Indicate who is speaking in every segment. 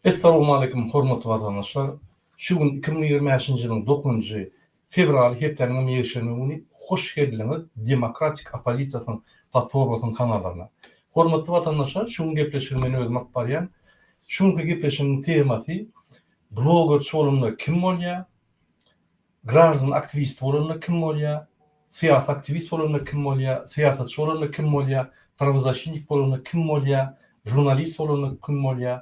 Speaker 1: Essalawmaleýkum hormatly watandaşlar! Şu gün 2025-nji ýylyň dokuzynjy fewraly hepdäniň hem ýekşenbe güni hoş geldiňiz Demokratik oppozisiýasynyň platformasynyň kanallaryna. Hormatly watandaşlar şu gün gepleşigi men özüm alyp barýan. Şu günki gepleşigiň temasy blogerçi bolanda kim bolýar? Graždan aktiwisti bolanda kim bolýar? Syýasy aktiwist bolanda kim bolýar? Syýasatçy bolanda kim bolýar? Prawozasşitnik bolanda kim bolýar? Žurnalist bolanda kim bolýar?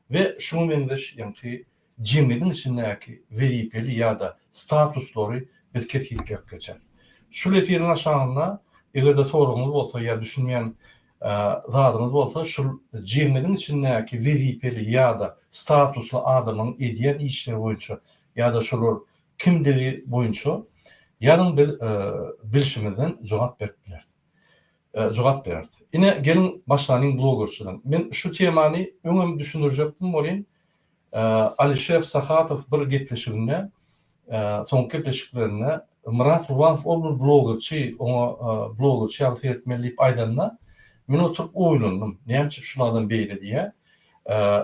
Speaker 1: We şuňa meňzeş ýaňky jemgyýetiň içindäki wezipeli ýa-da statuslary biz kesgitläp geçeris. Şul efiriň aşagynda eger-de soragyňyz bolsa ýa düşünmeýän zadyňyz bolsa şul jemgyýetiň içindäki wezipeli ýa-da statusly adamyň edýän işleri boýunça ýa-da şolar kimdigi boýunça ýazyň biz bilşimizden jogap berip bileris. Jogap bereris. Ine geliň başlanyň blogerçiden. Men şu temany öňem düşündirjekdim welin Alişer Sahatow bir gepleşiginde soňky gepleşiklerinde Myrat Gurbanow ol bir blogerçi oňa blogerçi ýaly seretmeli diýip aýdanda men oturyp oýlandym. Näme üçin şul adam beýle diýýär.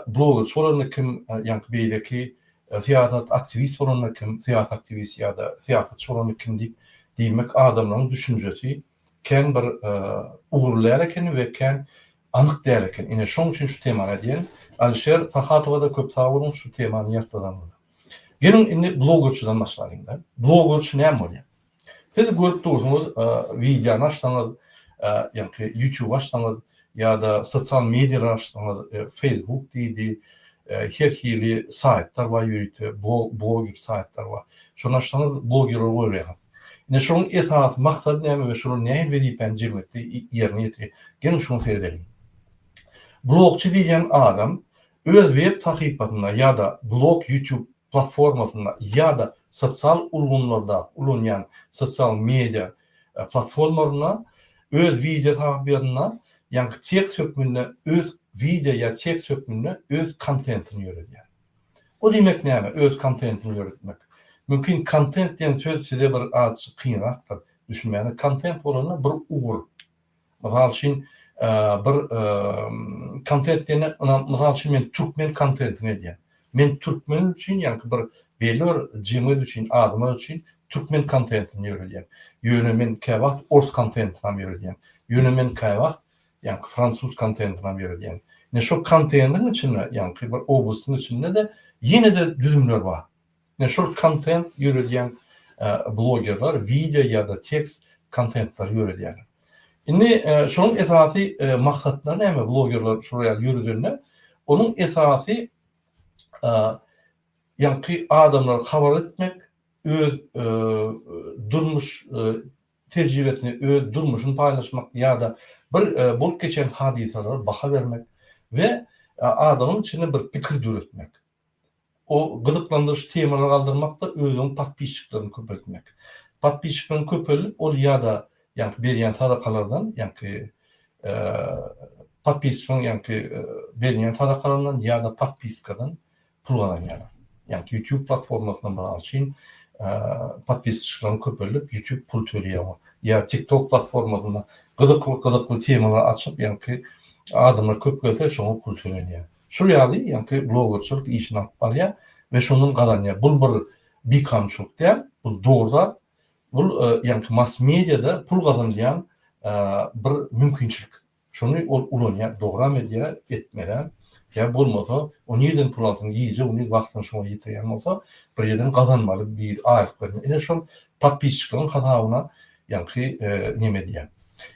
Speaker 1: Blogerçi bolanda kim ýaňky beýleki Syýasat aktiwist bolanda kim, syýasy aktiwist ýa-da syýasatçy bolanda kim diýip, diýmek adamlaryň düşünjesi kän bir ugurly däl ekeni we kän anyk däl eken. Ine şoň üçin şu temany aýdýan. Alişer Sahatowa-da köp sag boluň şu temany ýatladanyňyza. Geliň indi blogerçiden başlalyň-da. Blogerçi näme bolýar? Siz görüp dursuňyz, wideony açsaňyz, ýaňky YouTube açsaňyz ýa-da sosial medialary açsaňyz, Facebook diýdi, her hili saýtlar bar ýörite, bloger saýtlar bar. Şony açsaňyz blogerleri görýäňiz. Ine şonuň esasy maksady näme we şolar nähili wezipäni jemgyýetde ýerine ýetirýär? Geliň şuňa seredeliň. Blogçy diýilýän adam öz web sahypasynda ýa-da blog YouTube platformasynda ýa-da sosial ulgamlarda ulanýan sosial media platformalarynda öz wideo sahypalarynda ýaňky tekst hökmünde öz wideo ýa tekst hökmünde öz kontentini ýöredýär. O diýmek näme, öz kontentini ýöretmek? Mümkin kontent diýen söz size bir azajyk kynrakdyr düşünmäne. Kontent bolanda bir ugur. Mysal üçin, bir kontent diýende, mysal üçin men türkmen kontentini edýän. Men türkmen üçin, ýaňky bir belli bir jemgyýet üçin, adamlar üçin türkmen kontentini ýöredýän. Ýöne men käwagt ors kontentini hem ýöredýän. Ýöne men käwagt ýaňky fransuz kontentini hem ýöredýän. Ine şol kontentiň içinde, ýaňky bir oblastyň içinde-de ýene-de düzümler bar. Ine şol kontent ýöredýän blogerler wideo ýa-da tekst kontentleri ýöredýärler. Indi şonuň esasy maksatlary näme blogerler şular ýaly ýöredende? Onuň esasy ýaňky adamlary habar etmek, öz durmuş tejribesini, öz durmuşyny paýlaşmak ýa-da bir bolup geçen hadysalara baha bermek we adamyň içinde bir pikir döretmek. O gyzyklandyryş temalary galdyrmakda özüniň podpisçiklerini köpeltmek. Podpisçiklerini köpeldip ol ýa-da ýaňky berýän sadakalardan ýaňky podpisçigiň ýaňky berýän sadakalaryndan ýa-da podpiskadan pul gazanýarlar. Ýaňky YouTube platformasynda mysal üçin podpisçiklaryny köpeldip YouTube pul töleýär oňa. Ýa TikTok platformasynda gyzykly gyzykly temalar açyp ýaňky adamlar köp gelse şoňa pul tölenýär. Şul ýaly ýaňky blogerçilik işini alyp barýar we şondan gazanýar. Bul bir bikanunçylyk däl, bul dogry zat. Bul ýaňky mass mediada pul gazanylýan bir mümkinçilik. Şony ol ulanýar, dogram edýär, etmelem. Sebäbi bolmasa, o nirden pul alsyn, gije-gündiz wagtyny şoňa ýitirýän bolsa, bir ýerden gazanmaly, bir aýlyk bermeli. Ine şol podpisçikleriň hasabyna ýaňky neme edýär.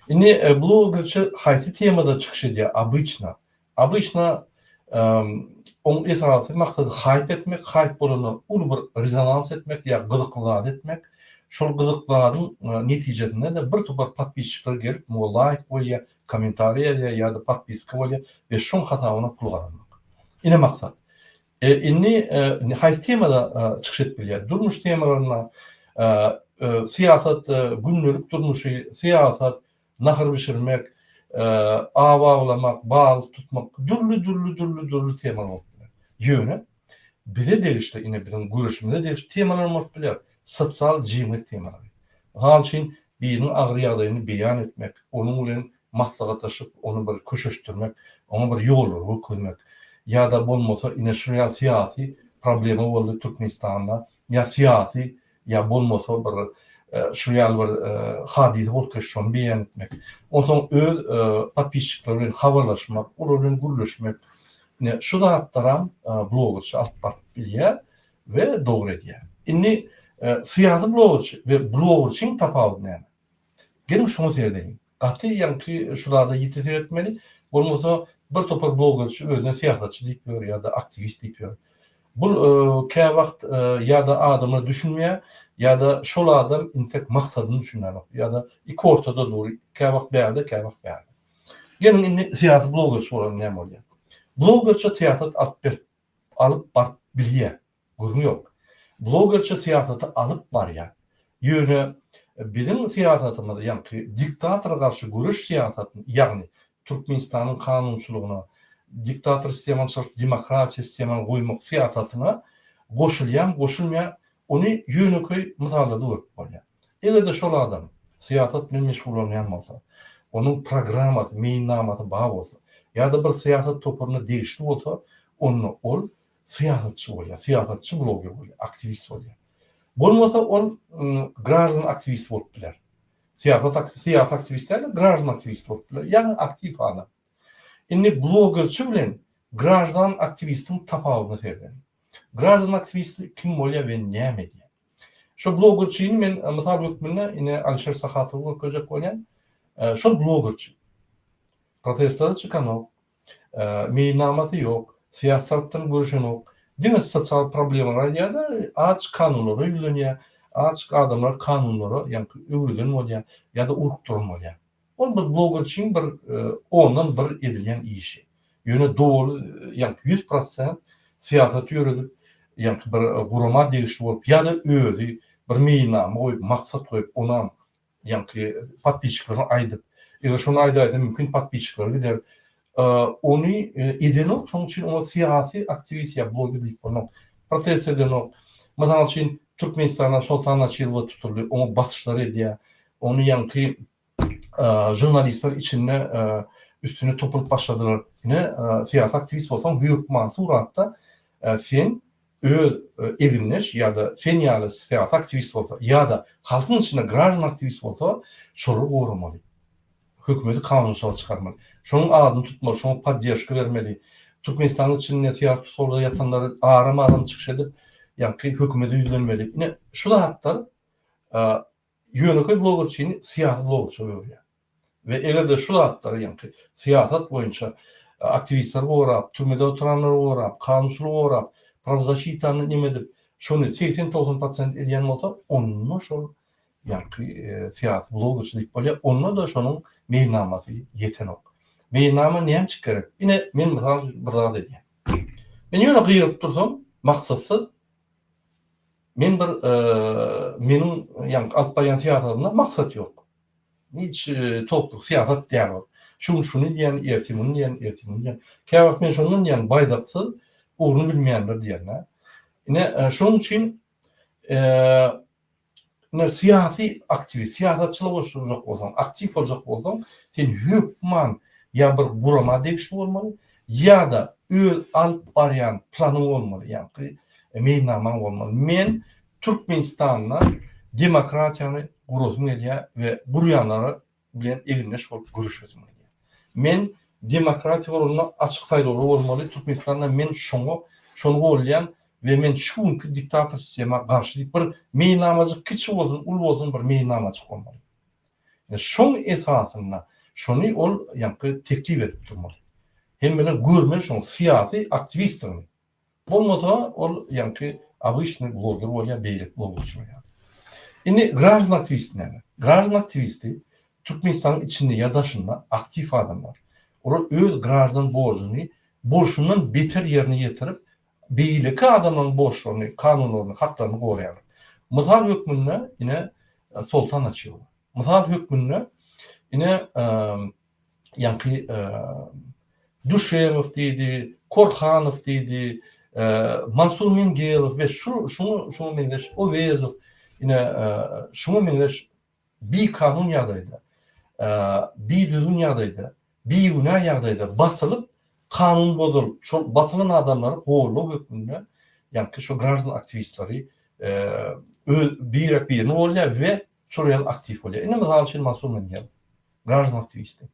Speaker 1: Indi blogerçi haýsy temada çykyş edýär obyçna? Obyçna oň esasy maksady haýp etmek, haýp bolanda uly bir rezonans etmek ýa gyzykly zat etmek. Şol gyzykly zadyň netijesinde-de bir topar podpisçikler gelip muňa laýk goýýar, kommentariý ýazýar ýa-da podpiska bolýar we şoň hasabyna pul gazanmak. Ine maksat. Indi haýsy temada çykyş edip bilýär? Durmuş temalarynda, syýasat, gündelik durmuşy, syýasat, nahar bişirmek, aw awlamak, balyk tutmak, dürli-dürli, dürli-dürli temalar bolup biler. Ýöne bize degişli, ine biziň göreşimize degişli temalar hem bolup biler, sosial, jemgyýet temalary. Mysal üçin, biriniň agyr ýagdaýyny beýan etmek, onuň bilen maslahatlaşyp, ony bir köşeşdirmek, oňa bir ýollary görkezmek. ýa-da bolmasa ine şu ýaly syýasy problema boldy Türkmenistanda ýa syýasy ýa bolmasa bir şu ýaly bir hadysa bolup geçdi şony beýan etmek. Onsoň öz podpisçikleri bilen habarlaşmak, olar bilen gürleşmek. Ine şu zatlaram blogerçi alyp baryp bilýär we dogry edýär. Indi syýasy blogerçi we blogerçiň tapawudy näme? Geliň şoňa seredeliň. Gaty ýaňky şu zada ýiti seretmeli. Bolmasa bir topar blogerçi özüne syýasatçy diýip ýör ýa-da aktiwist diýip ýör. Bul käwagt ýa-da adamlar düşünmeýär ýa-da şol adam intek maksadyny düşünenok ýa-da iki ortada dur, käwagt bärde, käwagt bärde. Geliň indi syýasy blogerçi bolanda näme bolýar? Blogerçä syýasat alyp berip alyp baryp bilýär. Gürrüň ýok. Blogerçi syýasaty alyp barýar. Ýöne biziň syýasatymyz ýaňky diktatora garşy göreş syýasatyny, ýagny Türkmenistanyň kanunçylygyna diktator sistemany çykaryp demokratiýa sistemany goýmak syýasatyna goşulýarmy, goşulmaýar, ony ýönekeý mysallarda görüp bolýar. Eger-de şol adam syýasat bilen meşgullanýan bolsa, onuň programmasy, meýilnamasy bar bolsa ýa-da bir syýasat toparyna degişli bolsa, onda ol syýasatçy bolýar, syýasatçy bloger bolýar, aktiwist bolýar. Bolmasa ol graždan aktiwisti bolup biler. Syýasat syýasy aktiwist däl-de, graždan aktiwisti bolup biler. Ýagny aktiw adam. Indi blogerçi bilen graždan aktiwistiň tapawudyna seredeliň. Graždan aktiwisti kim bolýar we näme edýär? Şo blogerçini men mysal hökmünde ine Alişer Sahatowy görkezjek bolýan. Şol blogerçi. Protestlere çykanok, Meýilnamasy ýok, syýasy tarapdan göreşenok, diňe sosial problemalary aýdýar-da, açyk kanunlara ýüzlenýär, açyk adamlar kanunlara ýaňky öwreden bolýar ýa-da urukdyran bolýar. Ol bir blogerçiň bir ondan bir edilýän işi. Ýöne doly ýaňky 100% syýasat ýöredip, ýaňky bir gurama degişli bolup ýa-da özi bir meýilnama goýup, maksat goýup, onam ýaňky podpisçiklerine aýdyp, eger şony aýdaýsa mümkin podpisçikleri gider. Ony edenok, şonuň üçin oňa syýasy aktiwist ýa bloger diýip bolanok. Protest edenok. Mysal üçin, Türkmenistanda Soltan Açylowa tutuldy, oňa basyşlar edýär. Ony ýaňky žurnalistler içinde üstüne topulyp başladylar. Ine, syýasy aktiwist bolsaň hökman suratda sen öz egindeş ýa-da sen ýaly syýasy aktiwist bolsa ýa-da halkyň içinde graždan aktiwist bolsa şolary goramaly. Hökümeti kanunçylyga çykarmaly. Şonuň adyny tutmaly, şoňa podderşka bermeli. Türkmenistanyň içinde syýasy tussaglarda ýatanlary aram-aram çykyş edip, ýaňky hökümete ýüzlenmeli. Ine, şu zatlar ýönekeý blogerçini syýasy blogerça öwürýär. We eger-de şu zatlary, ýaňky syýasat boýunça aktiwistleri gorap, türmede oturanlary gorap, kanunçylygy gorap, prawzaşitany neme edip, şony 80-90 prosent edýän bolsa, onda şol ýaňky syýasy blogerçi diýip bolýar, onda-da şonuň meýilnamasy ýetenok. Meýilnama nämçik gerek? Ine, men mysal üçin bir zat edýän. Men ýöne gygyryp dursam, maksatsyz, men bir meniň ýaňky alyp barýan syýasatymda maksat ýok. Hiç towuklyk syýasat däl ol. Şu gün şuny diýen, ertir muny diýen, ertir muny diýen. Käwagt men şondan diýen, baýdaksyz, ugruny bilmeýänler diýen-dä. Ine, şonuň üçin ine syýasy aktiwist, syýasatçylyk boljak bolsaň, aktiw boljak bolsaň, sen hökman ýa bir gurama degişli bolmaly, ýa-da öz alyp barýan planyň bolmaly, ýaňky meýilnamaň bolmaly. Men Türkmenistanda demokratiýany gurasym gelýär we gurýanlara bilen egindeş bolup göreşesim gelýär. Men demokratiýa bolanda açyk saýlawlar bolmaly Türkmenistanda men şoňa şony goldaýan we men şu günki diktator sistema garşy diýip bir meýilnamajyk kiçi bolsun uly bolsun bir meýilnamajyk bolmaly. Şoň esasynda şony ol ýaňky teklip edip durmaly. Hemmeler görmeli şoň syýasy aktiwistdigini. Bolmasa ol ýaňky obyçnyý bloger bolýar, beýleki blogerçiler ýaly. Indi graždan aktiwisti näme? Graždan aktiwisti Türkmenistanyň içinde ýa daşynda aktiw adamlar. Olar öz graždan borjuny bolşundan beter ýerine ýetirip, beýleki adamlaryň borçlaryny, kanunlaryny, haklaryny goraýarlar. Mysal hökmünde ine Soltan Açylowa. Mysal hökmünde ine ýaňky Duşemow diýdi, Korhanow diýdi, Mansur Mingelow we şu şuňa şuňa meňzeş Owezow ine şuňa meňzeş bikanun ýagdaýda, bidüzgün ýagdaýda, bigünä ýagdaýda basylyp. Kanun bozulyp, şol basylan adamlary goldaw hökmünde ýaňky şo graždan aktiwistleri öz birek birini goldaýar we şol ýaly aktiw bolýar. Indi mysal üçin Mansur Mämmedow graždan aktiwisti.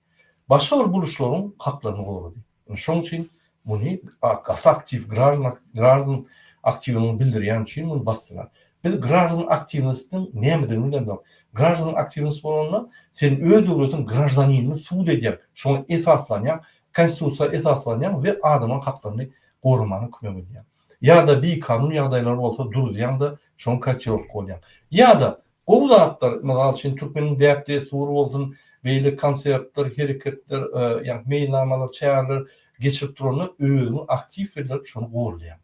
Speaker 1: Başga bir buluşlaryň haklaryny gorady. Indi şoň üçin muny gaty aktiw graždan graždan aktiwligini bildirýän üçin muny basdylar. Biz graždan aktiwnostyň nämedigini bilemzok. Graždan aktiwnost bolanda sen öz döwletiň graždaniniňi sud edýäň, şoňa esaslanýaň, konstitusiýa esaslanýaň we adamlaryň haklaryny goramana kömek edýäň. Ýa-da bikanun ýagdaýlar bolsa duruzýaň-da şoňa kotirowka bolýaň. Ýa-da Gowy zatlar, mysal üçin, türkmeniň däp-dessury bolsun, beýle konsertler, hereketler, ýagny meýilnamalar, çäreler geçirip duranda özüňi aktiw bildirip şony goldaýaň.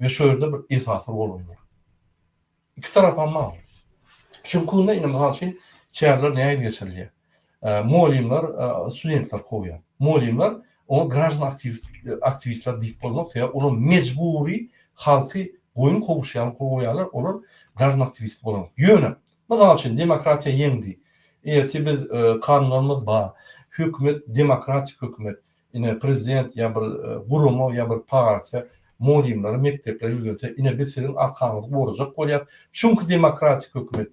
Speaker 1: We şo ýerde bir esasy rol oýnaýaň. Iki tarapam bar. Çünki onda indi mysal üçin çäreler nähili geçirilýär? Mugallymlar studentleri kowýar. Mugallymlar oňa graždan aktiwistler diýip bolmaz, sebäbi olar mejbury halky goýun kowuşy ýaly kowýarlar, olar graždan aktiwist bolanok. Ýöne, mysal üçin, demokratiýa ýeňdi. Ertir biz kanunlarymyz bar. Hökümet demokratik hökümet. Ine, prezident ýa bir gurama ýa bir partiýa mugallymlara, mekdeplere ýüzlense, ine biz siziň arkaňyzy gorajak bolýas. Çünki demokratik hökümet.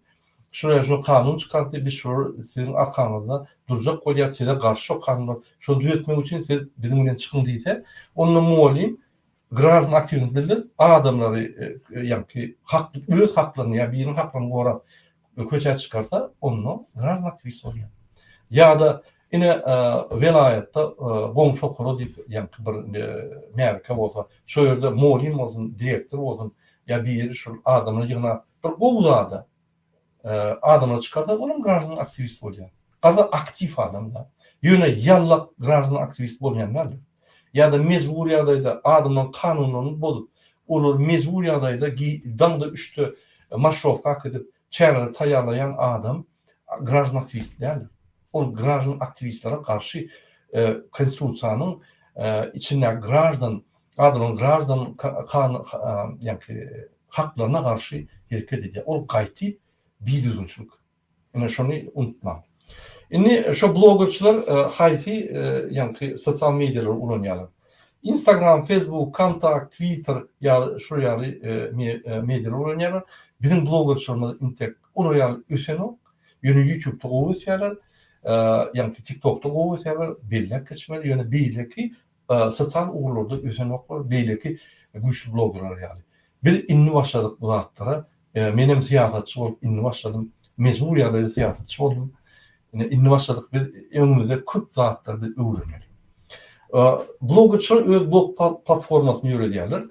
Speaker 1: Şular şo kanun çykardy, biz şolar siziň arkaňyzda durjak bolýas, size garşy şo kanunlar, şony düzetmek üçin siz biziň bilen çykyň diýse, onda mugallym graždan aktiwini bildirip, adamlary ýaňky hak öz haklaryny ýa biriniň haklaryny gorap köçä çykarsa, onda graždan aktiwist bolýar. Ýa-da ine welaýatda goňşy okara diýip ýaňky bir märeke bolsa, şo ýerde mugallym bolsun, direktor bolsun ýa biri şol adamlary ýygnap Bir gowy zada adamlar çykarsa olam graždan aktiwist bolýar. Gaza aktiw adam da. Ýöne ýallak graždan aktiwist bolýan däldir. Ýa-da mejbur ýagdaýda adamlaryň kanunlaryny bozup, olary mejbur ýagdaýda daňda üçde marşrowka äkidip çäreleri taýýarlaýan adam graždan aktiwist däldir. Ol graždan aktiwistlere garşy konstitusiýanyň içindäki graždan adamlaryň graždan ýaňky haklaryna garşy hereket edýär. Ol gaýty bidüzgünçilik. Ine şony unutmaň. Indi şo blogerçiler haýsy ýaňky sosial medialary ulanýarlar? Instagram, Facebook, Kontakt, Twitter ýaly şol ýaly medialary ulanýarlar. Biziň blogerçilerimiz intek olar ýaly ösenok. Ýöne YouTube-da gowy ösýärler. Ýaňky TikTok-da gowy ösýärler. Belläp geçmeli. Ýöne beýleki Sosial ugurlarda ösenoklar beýleki güýçli blogerler ýaly. Biz indi başladyk bu zatlara. Menem syýasatçy bolup indi başladym. Mejbur ýagdaýda syýasatçy boldum. Ine indi başladyk biz öňümizde köp zatlary biz öwrenmeli. Blogerçiler öz blog platformasyny ýöredýärler.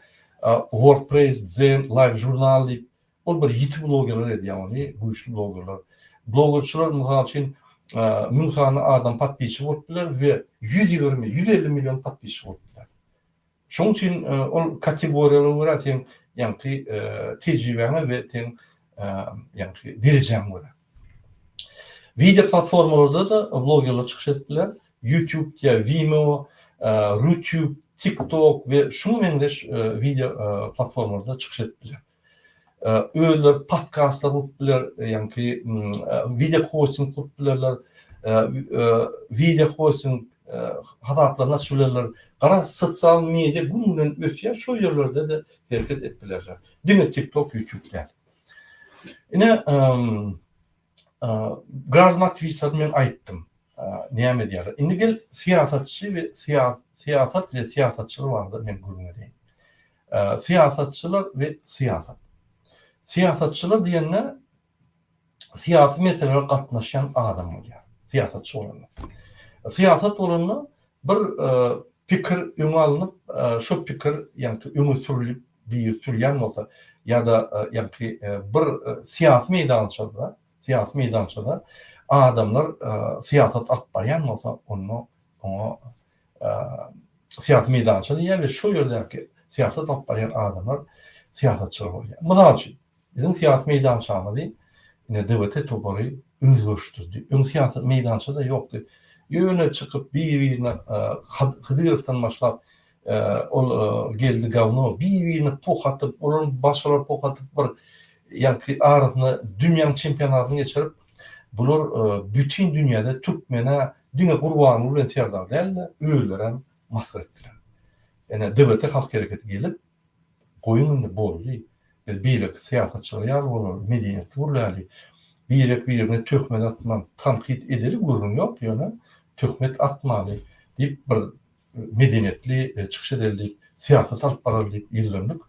Speaker 1: WordPress, Zen, Live Journal diýip Ol bir ýiti blogerler edýär ony, güýçli blogerler. Blogerçiler mysal üçin 1000 sany adam podpisçi bolup biler we 120, 150 million podpisçi bolup biler. Şonuň üçin ol kategoriýalara görä seň ýaňky tejribäňe we seň ýaňky derejäňe görä. Wideo platformalarda-da blogerler çykyş edip biler. YouTube diýýär, Vimeo, Rutube, TikTok we şuňa meňzeş wideo platformalarda çykyş edip biler. Özleri podkastlar gurup biler, ýaňky wideo hosting gurup bilerler, wideo hosting hasaplaryny açyp bilerler. Garaz, sosial media gün-günden ösýär, şol ýerlerde-de hereket edip bilerler. Diňe TikTok, YouTube däl. Ine, graždan aktiwistlerini men aýtdym. Näme edýärler? Indi gel syýasatçy we syýasat we syýasatçylar barada men gürrüň edeýin. Syýasatçylar we syýasat. Syýasatçylar diýende syýasy meselelere gatnaşýan adam bolýar. Syýasatçy bolanda. Syýasat bolanda bir pikir öňe alnyp, şo pikir ýaňky öňe sürülip biri sürýän bolsa ýa-da ýaňky bir syýasy meýdançada, syýasy meýdançada adamlar syýasat alyp barýan bolsa, onda oňa syýasy meýdança diýýär we şo ýerdäki syýasat alyp barýan adamlar syýasatçylar bolýar. Mysal üçin, biziň syýasy meýdançamyzy ine DWT topary özgerişdirdi. Öň syýasy meýdança-da ýokdy. Ýöne çykyp bir-birine Hydyrowdan başlap ol geldi gawno bir-birine poh atyp, olaryň başgalar poh atyp bir ýaňky arasynda dünýäň çempionatyny geçirip, bular bütin dünýäde türkmene diňe Gurbanguly bilen Serdar däl-de, özlerem masgara etdiler. Ine DWT halk hereketi gelip, goýuň indi boldy, biz beýleki syýasatçylar ýaly bolaly, medeniýetli gürläli, birek-biregine töhmet atman, tankyt edeli gürrüň ýok, ýöne töhmet atmaly diýip bir medeniýetli çykyş edeli diýip, syýasat alyp baraly diýip ýüzlendik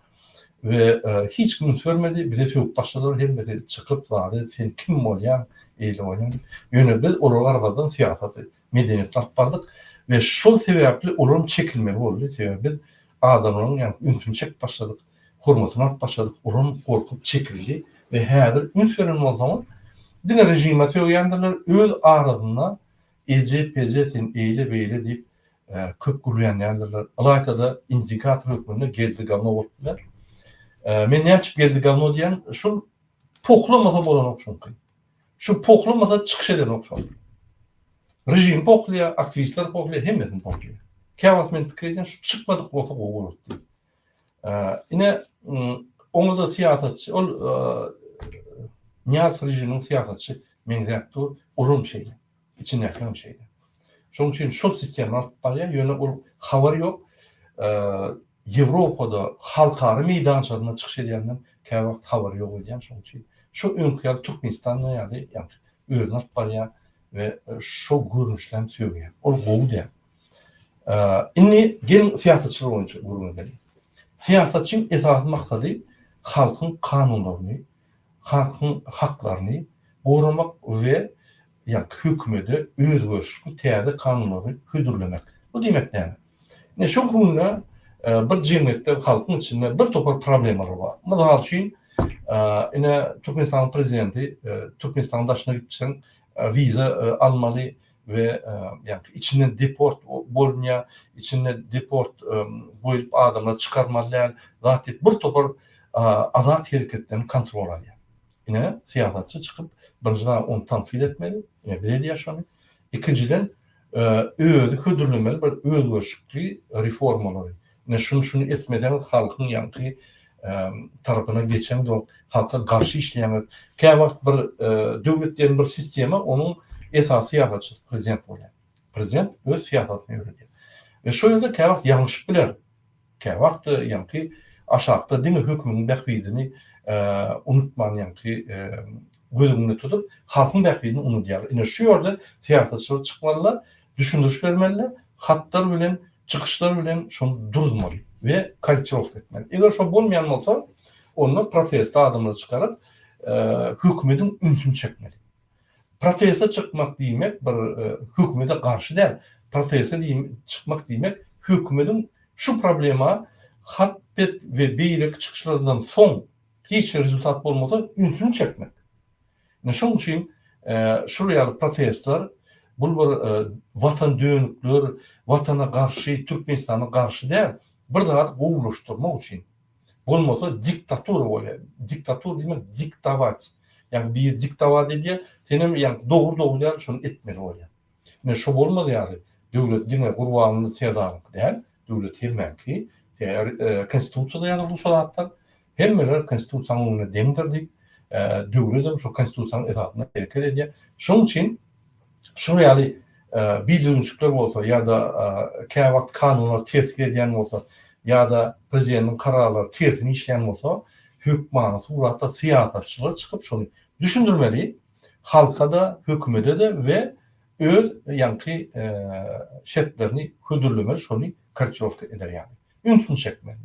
Speaker 1: we hiç kim üns bermedi, bize sögüp başladylar, hemmesi çykyp zady sen kim bolýaň, eýle bolýaň diýip, ýöne biz olara garamazdan syýasaty medeniýetli alyp bardyk we şol sebäpli olaryň çekilmegi boldy, sebäbi biz adamlaryň ýaňky ünsüni çekip başladyk, hormatyny alyp başladyk, olaram gorkup çekildi we häzir üns beren bolsaňyz diňe režime sögýändirler, öz arasynda eje peje sen eýle beýle diýip köp gürlän däldirler, ylaýta-da indikator hökmünde geldi gawno bolup biler. Men näme üçin geldi gawno diýýän, şul pohlamasa bolanok çünki. Şu pohlamasa çykyş edenok şol. Režim pohlaýar, aktiwistler pohlaýar, hemmesini pohlaýar. Käwagt men pikir edýän şu çykmadyk bolsa gowy bolardy diýip. Ine oňa-da syýasatçy, ol Nyýazow režiminiň syýasatçy meňzäp dur, olam şeýle. Içindäkilerem şeýle. Şonuň üçin şol sistema alyp barýar, ýöne ol habar ýok. Ýewropada halkara meýdançasynda çykyş edýänden käwagt habary ýok edýän, şonuň üçin şo öňki ýaly Türkmenistanda ýaly ýaňky özüni alyp barýar we şo görnüşlem sögýär. Ol gowy däl. Indi geliň syýasatçylar boýunça gürrüň edeliň. Syýasatçyň esasy maksady halkyň kanunlaryny, halkyň haklaryny goramak we ýagny hökümede özgerişlikli täze kanunlary hödürlemek. Bu diýmek näme? Ine şu günde bir jemgyýetde halkyň içinde bir topar problemalar bar. Mysal üçin, ine Türkmenistanyň prezidenti Türkmenistanyň daşyna gitseň wiza almaly we ýagny içinden deport bolunýar, içinde deport goýup adamlary çykarmaly däl, zat diýip bir topar azat hereketlerini kontrol alýar. Ine, syýasatçy çykyp, birinjiden ony tankyt etmeli, ine biz edýäs şony. Ikinjiden, özi hödürlemeli bir özgerişikli reformalary. Ine şuny şuny etmeseňiz halkyň ýaňky tarapyna geçeňzok, halka garşy işleýäňiz. Käwagt bir döwlet diýen bir sistema onuň esasy syýasatçysy prezident bolýar. Prezident öz syýasatyny ýöredýär. We şo ýerde käwagt ýalňyşyp biler. Käwagt ýaňky aşakda diňe hökümiň bähbidini unutman ýaňky göz öňünde tutup, halkyň bähbidini unudýarlar. Ine şu ýerde syýasatçylar çykmalylar, düşündiriş bermeliler, hatlar bilen, çykyşlar bilen şony duruzmaly we korrektirowka etmeli. Eger şo bolmaýan bolsa, onda protestli adamlary çykaryp, hökümediň ünsüni çekmeli. Proteste çykmak diýmek bir hökümete garşy däl. Proteste çykmak diýmek hökümediň şu problema hat-pet we beýleki çykyşlardan soň hiç rezultat bolmasa ünsüni çekmek. Ine şonuň üçin şul ýaly protestler bul bir watan dönükler, watana garşy, Türkmenistana garşy däl, bir zady gowulaşdyrmak üçin. Bolmasa diktatura bolýar. Diktatura diýmek diktować. Ýagny biri diktować edýär, senem ýagny dogry dogry däl şony etmeli bolýar. Ine şo bolmaz ýaly döwlet diňe Gurbanguly Serdaryňky däl, döwlet hemmäňki. Sebäbi konstitusiýada ýazylgy şo zatlar. Hemmeler konstitusiýanyň öňünde deňdir diýip, döwledem şo konstitusiýanyň esasynda hereket edýär. Şonuň üçin Şular ýaly bidüzgünçilikler bolsa ýa-da käwagt kanunlar ters gelýän bolsa ýa-da prezidentiň kararlary tersine işleýän bolsa, hökmany suratda syýasatçylar çykyp şony düşündirmeli, halka-da, hökümede-de we öz ýaňky şertlerini hödürlemeli şony korrektirowka eder ýaly. Ünsüni çekmeli.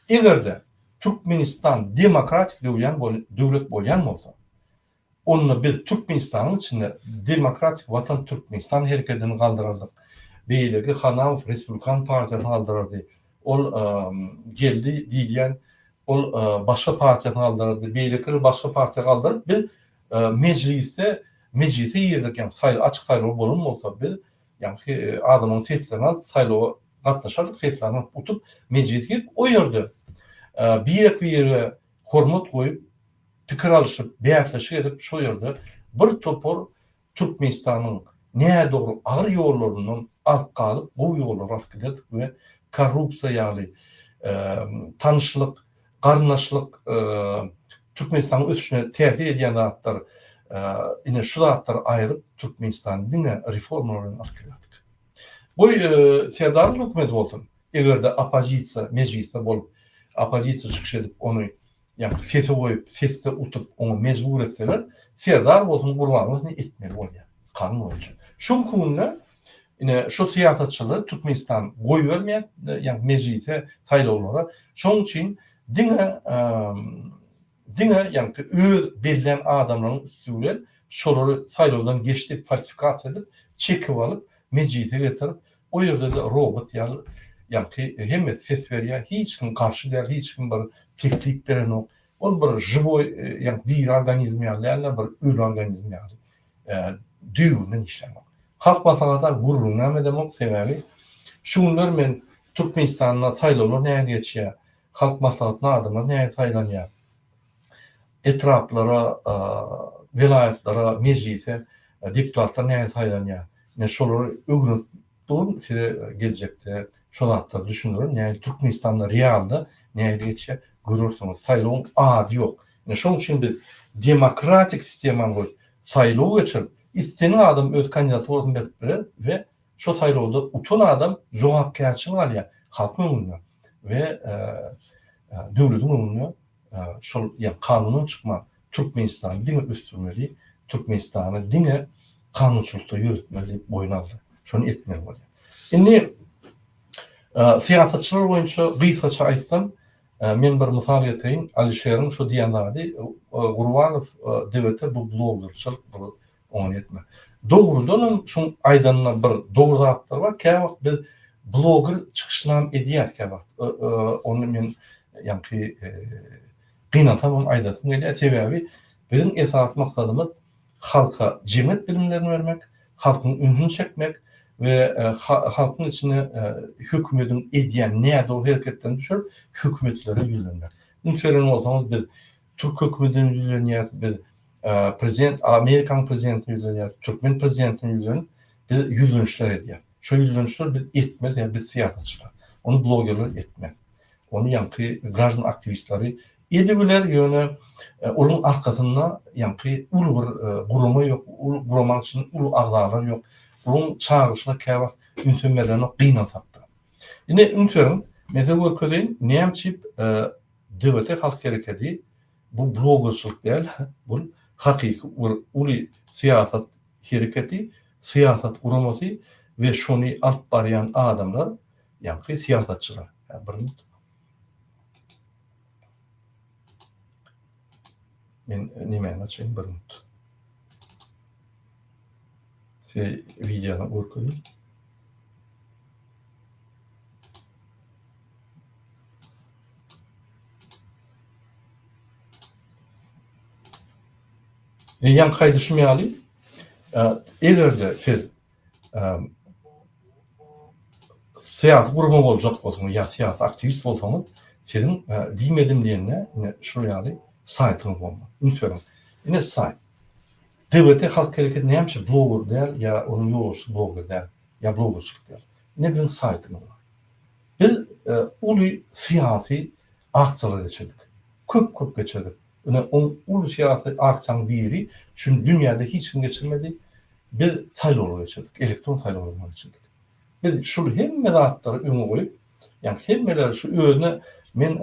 Speaker 1: Eger-de Türkmenistan demokratik döwlet bolýan bolsa, Onda biz Türkmenistanyň içinde Demokratik Watan Türkmenistan herekedini galdyrardyk. Beýleki Hanamow Respublikan partiýasyny galdyrardy. Ol Geldi diýilýän ol başga partiýasyny galdyrardy. Beýlekiler başga partiýa galdyryp biz mejlisde mejlise girdik ýagny saýlaw açyk saýlaw bolan bolsa biz ýagny adamyň seslerini alyp saýlawa gatnaşardyk seslerini alyp utup mejlise girip o ýerde birek birege hormat goýup pikir alyşyp, bäsleşik edip şo ýerde bir topar Türkmenistanyň nädogry agyr ýollaryndan alyp galyp gowy ýollara alyp giderdik we korrupsiýa ýaly tanyşlyk, garyndaşlyk Türkmenistanyň ösüşine täsir edýän zatlar ine şu zatlary aýryp Türkmenistany diňe reformalar bilen alyp giderdik. Goý Serdaryň hökümeti bolsun. Eger-de oppozisiýa mejlisde bolup, oppozisiýa çykyş edip ony ýagny sese goýup, sesde utup oňa mejbur etseler, Serdar bolsun, Gurbanguly bolsun etmeli bolýar kanun boýunça. Şu günki günde ine şu syýasatçylary Türkmenistan goýbermeýär, ýagny mejlise, saýlawlara. Şonuň üçin diňe diňe ýagny öz bellän adamlaryň üsti bilen şolary saýlawdan geç diýip falsifikasiýa edip, çekip alyp, mejlise getirip, O ýerde-de robot ýaly ýaňky hemmesi ses berýär, hiç kim garşy däl, hiç kim bir teklip berenok. Ol bir žiwoý, ýagny diri organizm ýaly däl-de, bir öli organizm ýaly düýbünden işlänok. Halk maslahaty gürrüňem edemok, sebäbi şu günler men Türkmenistanda saýlawlar nähili geçýär, Halk maslahatyna adamlar nähili saýlanýar, etraplara, welaýatlara, mejlise deputatlar nähili saýlanýar, Men şolary öwrenip durun, size geljekde şo zatlary düşündirin, nähili Türkmenistanda realda nähili geçýär, görersiňiz. Saýlawyň ady ýok. Ine şoň üçin biz demokratik sistemany goýup, saýlaw geçirip, islendik adam öz kandidaturasyny berip biler we şo saýlawda utan adam jogapkärçilik alýar halkyň öňünde we döwletiň öňünde şol ýa kanundan çykman Türkmenistany diňe ösdürmeli, Türkmenistany diňe kanunçylykda ýöretmeli diýip boýun aldy. Şony etmeli bolýar. Indi syýasatçylar boýunça gysgaça aýtsam, men bir mysal getireýin. Alişeriň şu diýen zady Gurbanow DWT bu bloggerçilik, bu oňa ýetmez. Dogrudanam şuň aýdanynda bir dogry zatlar bar. Käwagt biz blogger çykyşynam edýäris käwagt. Ony men ýaňky Gynansam hem aýdasym gelýär, sebäbi biziň esasy maksadymyz halka jemgyýet bilimlerini bermek, halkyň ünsüni çekmek we halkyň içine hökümediň edýän nädogry hereketlerini düşürip, hökümetlere ýüzlenmek. Üns beren bolsaňyz biz türk hökümedine ýüzlenýäris, biz prezident Amerikanyň prezidentine ýüzlenýäris, türkmen prezidentine ýüzlenip biz ýüzlenişler edýäris. Şo ýüzlenişler biz etmez, ýa biz syýasatçylar. Ony blogerler etmez. Ony ýaňky graždan aktiwistleri edibiler, ýöne olaryň arkasynda ýaňky uly bir gurama ýok, uly guramanyň içinde uly agzalar ýok. Olaryň çagyryşyna käwagt ünsem berlenok, gynansakda. Indi üns beriň, men size görkezeýin, näme üçin DWT halk herekedi bu blogerçilik däl, bu hakyky bir uly syýasat hereketi, syýasat guramasy we şony alyp barýan adamlar Ýaňky syýasatçylar. Hä, bir minut. Men nemäni açaýyn, bir minut. Size wideony görkezeyim. E, ýaňky aýdyşym ýaly, e, eger-de siz Syýasy gurama boljak bolsaňyz ýa syýasy aktiwist bolsaňyz, siziň diýmedim diýende ine şul ýaly saýtyňyz bolmaly. Üns beriň. Ine saýt. DWT Halk hereketi näme üçin bloger däl ýa onuň ýolbaşçysy bloger däl ýa blogerçilik däl. Ine biziň saýtymyz bar. Biz uly syýasy aksiýalar geçirdik. Köp-köp geçirdik. Ine oň uly syýasy aksiýanyň biri, şuny dünýäde hiç kim geçirmedi. Biz saýlawlar geçirdik, elektron saýlawlaryny geçirdik. Biz şul hemme zatlary öňe goýup, ýagny hemmeler şu özüne men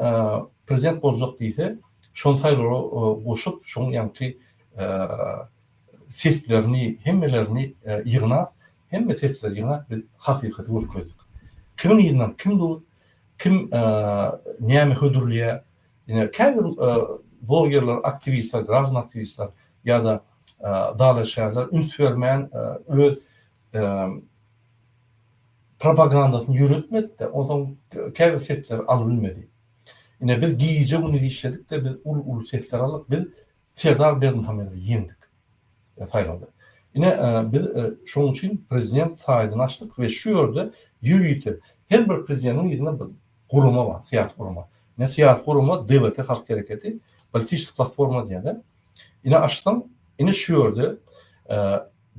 Speaker 1: prezident boljak diýse, şony saýlawlara goşup, şoň ýaňky seslerini, hemmelerini ýygnap, hemme sesleri ýygnap biz hakykaty görkezdik. Kimiň yzyndan kim dur, kim näme hödürleýär, Ine, käbir blogerler, aktiwistler, graždan aktiwistler ýa-da dalaşgärler üns bermän öz propagandasyny ýöretmedi-de, onsoň käbir sesleri alybilmedi. Ine, biz gije-gündiz işledik-de, biz uly-uly sesler aldyk, biz Serdar Berdimuhamedowy ýeňdik saýlawda. Ine, biz şonuň üçin prezident saýdyny açdyk we şu ýerde ýörite her bir prezidentiň yzynda bir gurama bar, syýasy gurama. Ine, syýasy gurama DWT Halk hereketi, politiçeskiý platforma diýýärler. Ine, açsaň, ine şu ýerde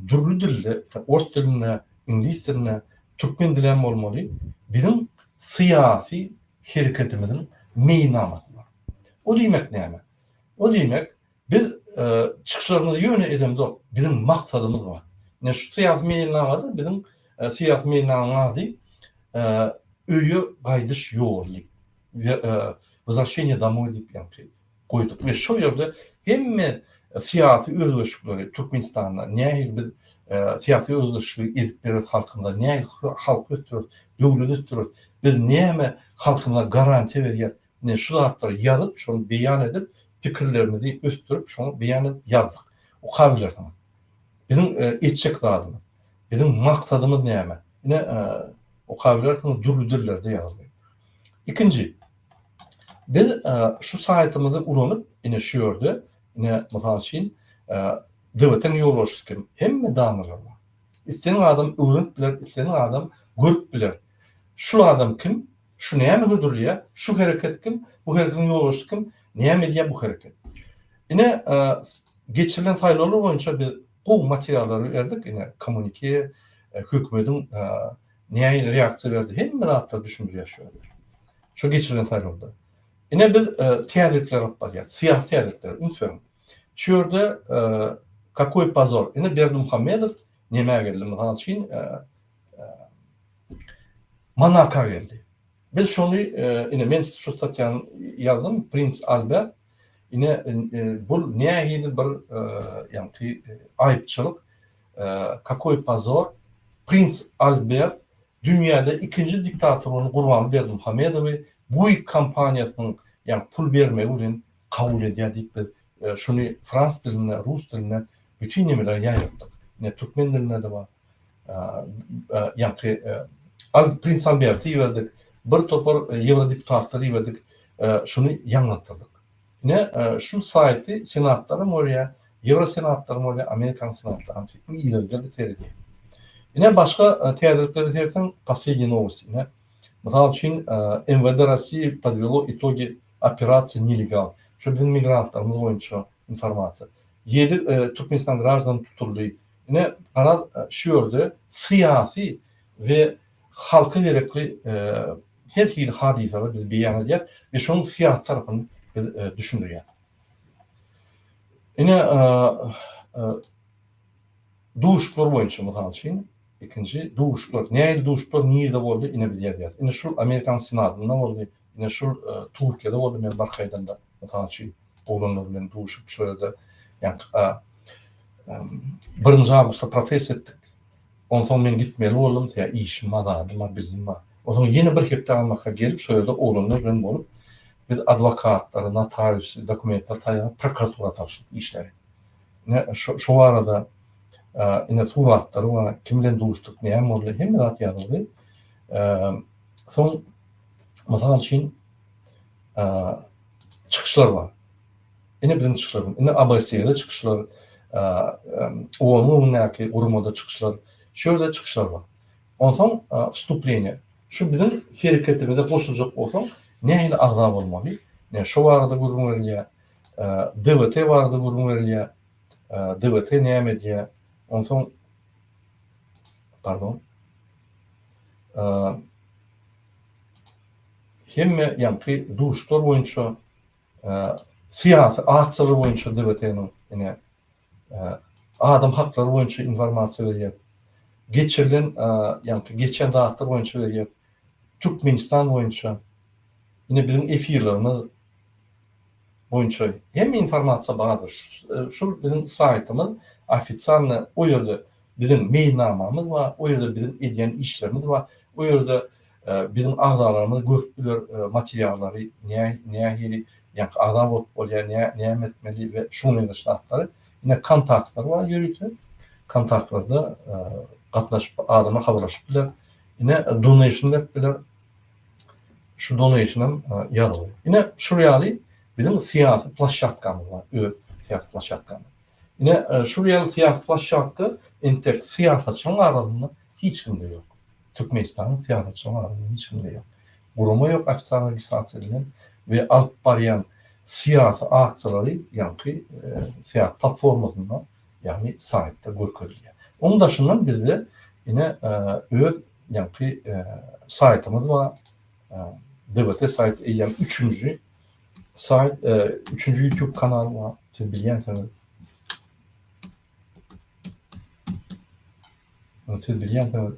Speaker 1: dürli dilde, ors dilinde, iňlis dilinde, türkmen dili hem bolmaly, biziň syýasy hereketimiziň meýilnamasy bar. O diýmek näme? O diýmek, biz çykyşlarymyzy ýöne edemzok, biziň maksadymyz bar. Ine şu syýasy meýilnamada biziň syýasy meýilnamanyň ady. Öýe gaýdyş ýoly, Wozwraşeniýe domoý diýip ýaňky goýduk we şo ýerde hemme syýasy özgerişlikleri Türkmenistanda nähili biz syýasy özgerişligi edip bereris halkymyza, nähili halky ösdüreris, döwleti ösdüreris, biz näme halkymyza garantiýa berýäris, ine şu zatlary ýazyp, şony beýan edip, pikirlerimizi ösdürip, şony beýan edip ýazdyk. Okabilersiňiz. Biziň etjek zadymyz, biziň maksadymyz näme? Ine, okabilersiňiz, dürli dillerde ýazyldy. Ikinji, biz şu saýtymyzy ulanyp, ine şu ýerde, ine mysal üçin, DWT-niň ýolbaşçysy kim? Hemme dannalar bar. Islendik adam öwrenip biler, islendik adam görüp biler. Şul adam kim? Şu näme hödürleýär? Şu hereket kim? Bu hereketiň ýolbaşçysy kim? Näme edýär bu hereket? Ine, geçirilen saýlawlar boýunça biz gowy materiallary berdik, ine, kommunike, hökümetiň nähili reaksiýa berdi, hemme zatlary düşündirýär şu ýerde. Şu geçirilen saýlawda. Ine biz täzelikler alyp barýarys, syýasy täzelikler, üns beriň. Şu ýerde kakoý pozor, ine Berdimuhamedow nämä geldi, mysal üçin, Monaka geldi. Biz şony, ine men şu statýany ýazdym, Prins Albert, ine bul nähili bir ýaňky aýypçylyk, kakoý pozor, Prins Albert dünýäde ikinji diktator bolan Gurbanguly Berdimuhamedowy Buig kompaniýasynyň ýaňky pul bermegi bilen kabul edýär diýip biz şuny frans dilinde, rus dilinde bütin nemelere ýaýratdyk. Ine türkmen dilinde-de bar. Ýaňky Prins Alberti iberdik, bir topar ýewrodeputatlary iberdik, şuny ýaňlantdyrdyk. Ine, şu saýty senatlaram görýär, ýewrosenatlaram görýär, Amerikanyň senatlaram yzygiderli seredýär. Ine, başga täzeliklere seretseň, posledniý nowosti, ine, mysal üçin, MWD Rossiýi podwelo itogi operasiýa nelegal. Şu biziň migrantlarymyz boýunça informasiýa. Ýedi Türkmenistan graždany tutuldy. Ine, garaz, şu ýerde syýasy we halka gerekli her hili hadysalary biz beýan edýäris we şonuň syýasy tarapyny biz düşündirýäris. Ine, duşuşyklar boýunça, mysal üçin, ikinji duşuşyklar, nähili duşuşyklar nirede boldy, ine biz ýazýarys. Ine, şul Amerikanyň Senatynda boldy, ine şul Türkiýede boldy men barka aýdanda, mysal üçin. Oglanlar bilen duşup şo ýerde ýaňky birinji awgustda protest etdik. Onsoň men gitmeli boldum, sebäbi işim bar, zadym bar, bizim bar. Onsoň ýene bir hepde galmaka gelip şo ýerde oglanlar bilen bolup biz adwokatlary, notariusy, dokumentleri taýýarlap prokuratura tabşyrdyk işleri. Ine şo şo barada ine suratlary bar, kim bilen duşduk, näme boldy, hemme zat ýazyldy. Soň mysal üçin çykyşlar bar. Ine biziň çykyşlarymyz. Ine ABSE-de çykyşlar, OON-yň öňündäki guramada çykyşlar. Şu ýerde çykyşlar bar. Onsoň wstupleniýe. Şu biziň hereketimize goşuljak bolsaň, nähili agza bolmaly? Ine şo barada gürrüň berilýär. DWT barada gürrüň berilýär. DWT näme edýär? Onsoň pardon. Hemme ýaňky duşlar boýunça syýasy aksiýalar boýunça DBT-niň ine adam haklary boýunça informasiýa berýär. Geçirilen ýaňky geçen zatlar boýunça berýär. Türkmenistan boýunça ine biziň efirlerimiz boýunça hemme informasiýa bardyr. Şul biziň saýtymyz ofitsialny o ýerde biziň meýilnamamyz bar, o ýerde biziň edýän işlerimiz bar, o ýerde biziň agzalarymyz görüp biler materiallary nähili ýaňky agza bolup bolýar, näme etmeli we şuňa meňzeş zatlary. Ine kontaktlar bar ýörite. Kontaktlarda gatnaşyp adamlar habarlaşyp biler. Ine donation berip biler. Şu donation hem ýazylgy. Ine şul ýaly biziň syýasy ploşşatkamyz bar, öz syýasy ploşşatkamyz. Ine şul ýaly syýasy ploşşatka entek syýasatçylaryň arasynda hiç kimde ýok. Türkmenistanyň syýasatçylaryň arasynda hiç kimde ýok. Gurama ýok ofitsial registrasiýa edilen we alyp barýan syýasy aksiýalary ýaňky syýasy platformasynda ýagny saýtda görkezilýär. Onuň daşyndan bizde ine öz ýaňky saýtymyz bar. DBT saýty eýýäm üçünji saýt, üçünji YouTube kanaly bar. Siz bilýänsiňiz. Siz bilýänsiňiz.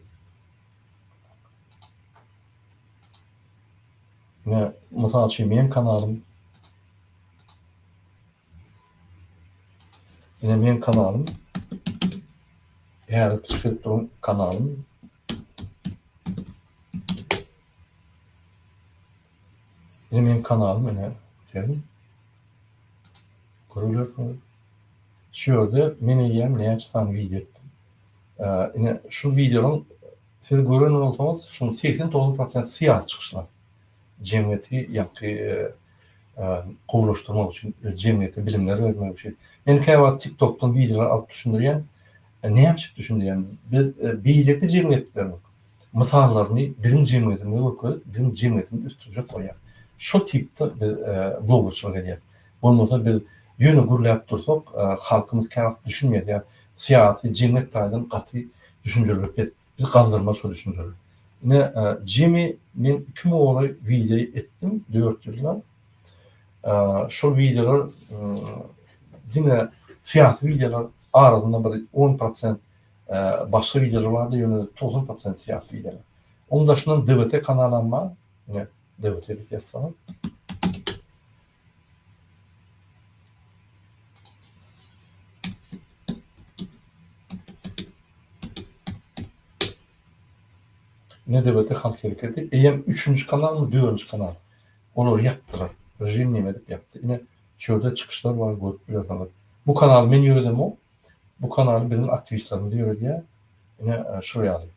Speaker 1: Ine, mysal üçin meň kanalym. Ine meň kanalym. Häzir çykyş edip duran kanalym. Ine meň kanalym ine sen. Görülersiňiz. Şu ýerde men eýýäm näçe sany wideo etdim. Ine şu wideolaryň siz gören bolsaňyz, şuň 89 prosent syýasy çykyşlar. Jemgyýeti ýaňky gowulaşdyrmak üçin, jemgyýete bilimler bermek üçin. Men käwagt TikTokdan wideolar alyp düşündirýän. Näme üçin düşündirýän? Biz beýleki jemgyýetleriň mysallaryny biziň jemgyýetimize görkezip, biziň jemgyýetimizi ösdürjek bolýar. Şo tipde biz blogerçilik edýäris. Bolmasa biz ýöne gürläp dursak, halkymyz käwagt düşünmeýär. Sebäbi syýasy, jemgyýet taýdan gaty düşünjeleri pes. Biz galdyrmaly şo düşünjeleri. Ine, jemi men 2000 golaý wideo etdim dört ýylda. Şol wideolar diňe syýasy wideolar, arasynda bir on prosent Başga wideolar bardy, ýöne 90 prosent syýasy wideolar. Onuň daşyndan DWT kanalam bar. Ine, DWT diýip ýazsaňyz. Ine DWT halk hereketi. Eýýäm üçünji kanalmy, dördünji kanal. Olary ýapdylar. Rejim neme edip ýapdy. Ine, şu ýerde çykyşlar bar, görüp bilersiňiz. Bu kanaly men ýöredemok. Bu kanaly biziň aktiwistlerimiz ýöredýär. Ine şul ýaly.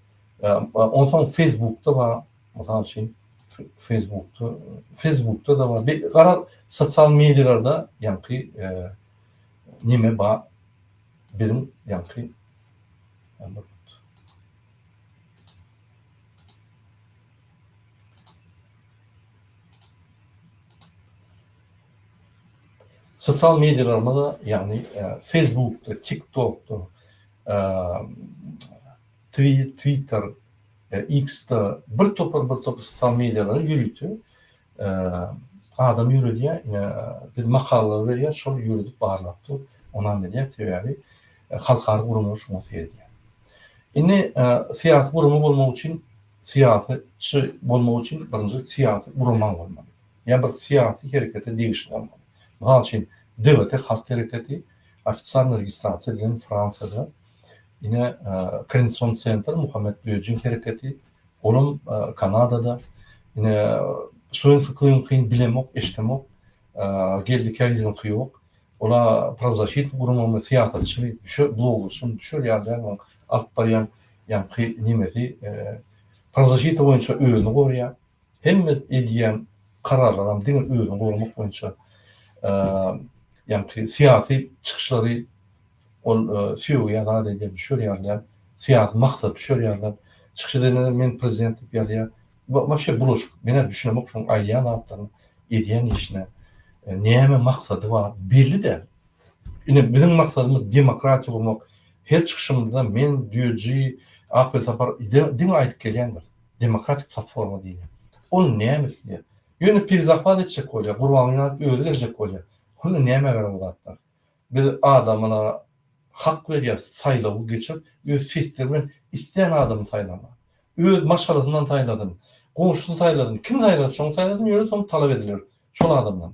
Speaker 1: Onsoň Facebookda bar, mysal üçin Facebookda, Facebookda da bar. Gara sosial medialarda ýaňky neme bar biziň ýaňky Sosial medialarymyzda, ýagny Facebookda, TikTokda, Twitter, X-da bir topar bir topar sosial medialara ýörite adam ýöredýär. Ine, biz makalalar berýäris, şol ýöredip barlap dur, onam edýär, sebäbi halkara guramalar şoňa seredýär. Indi syýasy gurama bolmak üçin, syýasyçy bolmak üçin birinji syýasy guramaň bolmaly. Ýa bir syýasy herekete degişli bolmaly. Mysal üçin, DWT halk hereketi ofitsialnyý registrasiýa edilen Fransiýada. Ine, Koordinasion sentr Muhammet Döjiň hereketi, olam Kanadada. Ine, Suin Fyklyňkyny bilemok, eşidemok. Geldi Kärizowyňky ýok. Ola prawzaşitnyý guramamy, syýasatçymy, düşer, blogerçymy, düşer ýaly däl oň alyp barýan ýaňky nemesi. Prawzaşita boýunça özüni goraýar. Hemme edýän kararlaram diňe özüni goramak boýunça ýaňky syýasy çykyşlary ol sögýär zat edýär düşer ýaly syýasy maksat düşer ýaly çykyş edende men prezident diýip ýazýar waşe bulaşyk menä düşünemok şoň aýdýan zatlaryna edýän işine näme maksady bar belli däl ine biziň maksadymyz demokratiýa gurmak her çykyşymyzda men düýeji Akbel Sapar diňe aýdyp gelýändiris Demokratik platforma diýilýär. Ol näme isleýär? Ýöne perzahwat etjek bolýar, Gurbanguly özi geljek bolýar. Onda nämä gerek o zatlar? Biz adamlara hak berýäris, saýlawy geçirip, öz sesleri bilen islän adamyny saýlamaga. Öz maşgalasyndan saýlasyn, goňşusyny saýlasyn, kim saýlasa şony saýlasyn, ýöne soň talap ediler şol adamdan.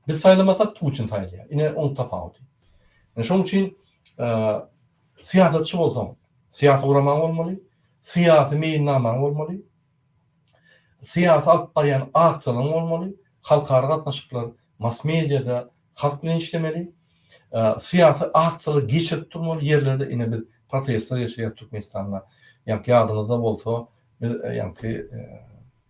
Speaker 1: Biz saýlamasak Putin saýlaýar. Ine oň tapawudy. Ine şoň üçin syýasatçy bolsaň, syýasy guramaň bolmaly, syýasy meýilnamaň bolmaly, syýasy alyp barýan aksiýalaryň bolmaly, halkara gatnaşyklar, mass mediada halk bilen işlemeli, syýasy aksiýalar geçirip durmaly ýerlerde ine biz protestler geçirýäris Türkmenistanda. Ýaňky ýadyňyzda bolsa biz ýaňky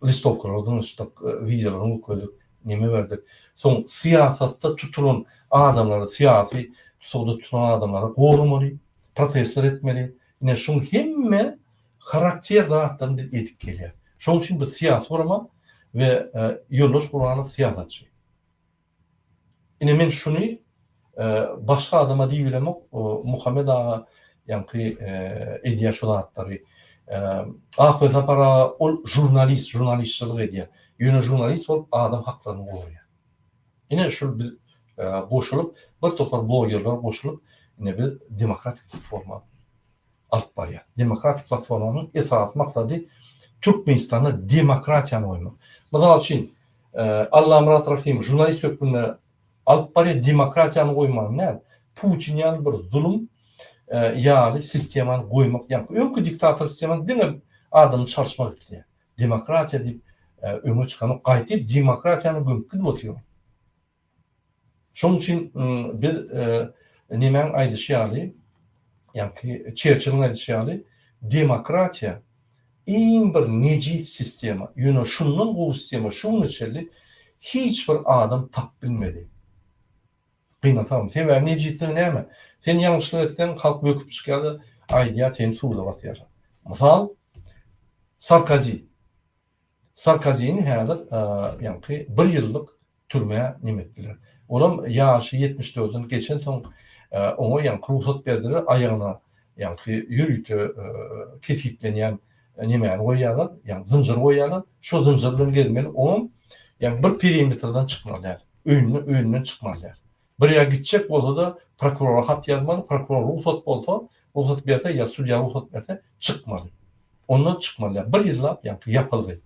Speaker 1: listowkalary zyňyşdyk, wideolary görkezdik, neme berdik. Soň syýasatda tutulan adamlary, syýasy tussagda tutulan adamlary goramaly, protestler etmeli. Ine şuň hemme harakter zatlaryny biz edip gelýäris. Şonuň üçin biz syýasy gurama we Ýoldaş Gurbanow syýasatçy. Ine men şuny başga adama diýip bilemok, Muhammet aga ýaňky edýär şu zatlary. Akbel Sapar aga ol žurnalist, žurnalistçilik edýär. Ýöne žurnalist bolup adam haklaryny goraýar. Ine şul biz goşulyp, bir topar blogerler goşulyp, ine biz demokratik platforma alyp barýar. Demokratik platformanyň esasy maksady Türkmenistanda demokratiýany goýmak. Mysal üçin, Allamyrat Rahymow žurnalist hökmünde alyp barýar demokratiýany goýmaly däl. Putin ýaly bir zulum ýaly sistemany goýmak ýaňky öňki diktator sistemany diňe adamy çalyşmak isleýär. Demokratiýa diýip öňe çykanok gaýty demokratiýany gömüp gidip otyr ol. Şonuň üçin biz nemäň aýdyşy ýaly, ýaňky Çerçiliň aýdyşy ýaly, demokratiýa iň bir nejis sistema, ýöne şundan gowy sistema şu güne çenli hiç bir adam tapyp bilmedi. Gynansagam, sebäbi nejisligi näme? Sen ýalňyşlyk etseň, halk böküp çykýar-da, aýdýar, seni suda basýarlar. Mysal, Sarkozi. Sarkozini häzir ýaňky bir ýyllyk türmä neme etdiler. Olam ýaşy 74-den geçensoň oňa ýaňky rugsat berdiler, aýagyna ýaňky ýörite kesgitlenýän nemäni goýýarlar, ýagny zynjyr goýýarlar. Şo zynjyr bilen gezmeli, oňam ýagny bir perimetrden çykmaly däl. Öýünden öýünden çykmaly däl. Bir ýere gitjek bolsa-da prokurora hat ýazmaly, prokuror rugsat bolsa, rugsat berse ýa sudýa rugsat berse çykmaly. Ondan çykmaly däl. Bir ýyllap ýaňky ýapylgy.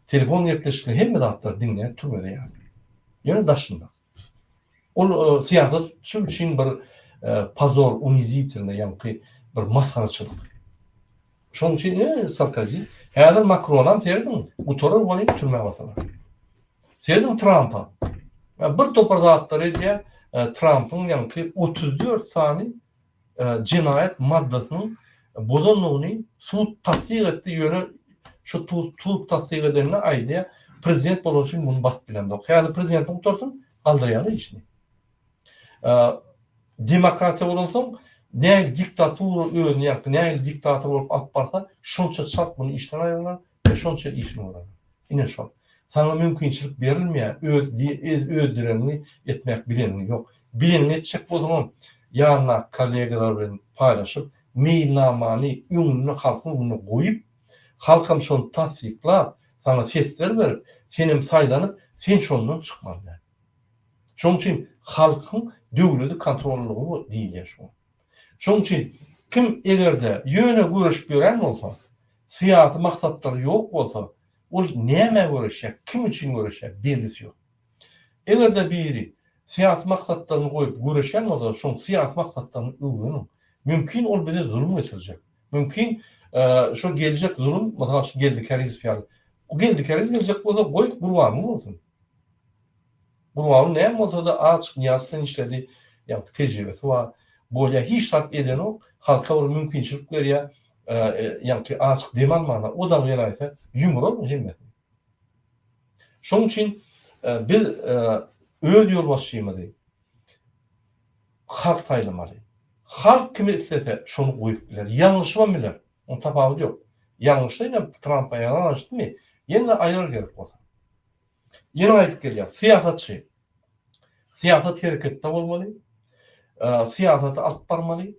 Speaker 1: Telefon gepleşikleri hemme zatlary diňleýän türmede ýaly. Ýöne daşynda. Ol syýasatçy üçin bir pozor, unizitelnyý, ýaňky bir masgaraçylyk. Şonuň üçin ine Sarkozy, häzir Makronam serediň, gutarar welin türmä basalar. Serediň Trampa. Bir topar zatlar edýär. Trampyň ýaňky 34 sany jenaýat maddasynyň bozandygyny sud tassyk etdi, ýöne şu sud tassyk edende aýdýar, prezident bolany üçin muny basyp bilemzok. Häzir prezidentlik gutarsyn, galdyrýarlar işini. Demokratiýa bolansoň, nähili diktatura özüni ýaňky nähili diktator bolup alyp barsa, şonça çalt muny işden aýyrarlar we şonça işini görerler. Ine şol. Saňa mümkinçilik berilmeýär, öz öz dilegiňi etmek bileniňi ýok. Bileniňi etjek bolsaňam, ýanyndaky kollegalar bilen paýlaşyp, meýilnamany öňünde halkyň öňünde goýup, halkam şony tassyklap, saňa sesler berip, senem saýlanyp, sen şondan çykmaly däl. Şonuň üçin halkyň döwleti kontrollygy diýilýär şoňa. Şonuň üçin kim eger-de ýöne göreşip ýören bolsa, syýasy maksatlary ýok bolsa, ol nämä göreşýär, kim üçin göreşýär bellisi ýok. Eger-de biri syýasy maksatlaryny goýup göreşýän bolsa, şoň syýasy maksatlaryny öwreniň. Mümkin ol bize zulum getirjek. Mümkin şo geljek zulum, mysal üçin Geldi Kärizow ýaly. Geldi Kärizow geljek bolsa goý Gurbanguly bolsun. Gurbanguly näme bolsada azjyk Nyýazow bilen işledi, ýagny tejribesi bar. Bolýa hiç zat edenok, halka bir mümkinçilik berýär, ýagny azjyk dem almana, o dagy gelaýse ýumurar bu hemmesini. Şonuň üçin biz öz ýolbaşçymyzy halk saýlamaly. Halk kimi islese şony goýup biler, ýalňyşybam biler. Onuň tapawudy ýok. Ýalňyşsa ine Trampa ýalňyşdymy, ýene-de aýyrar gerek bolsa. Ýene gaýdyp gelýär. Syýasatçy. Syýasat hereketde bolmaly. Syýasaty alyp barmaly.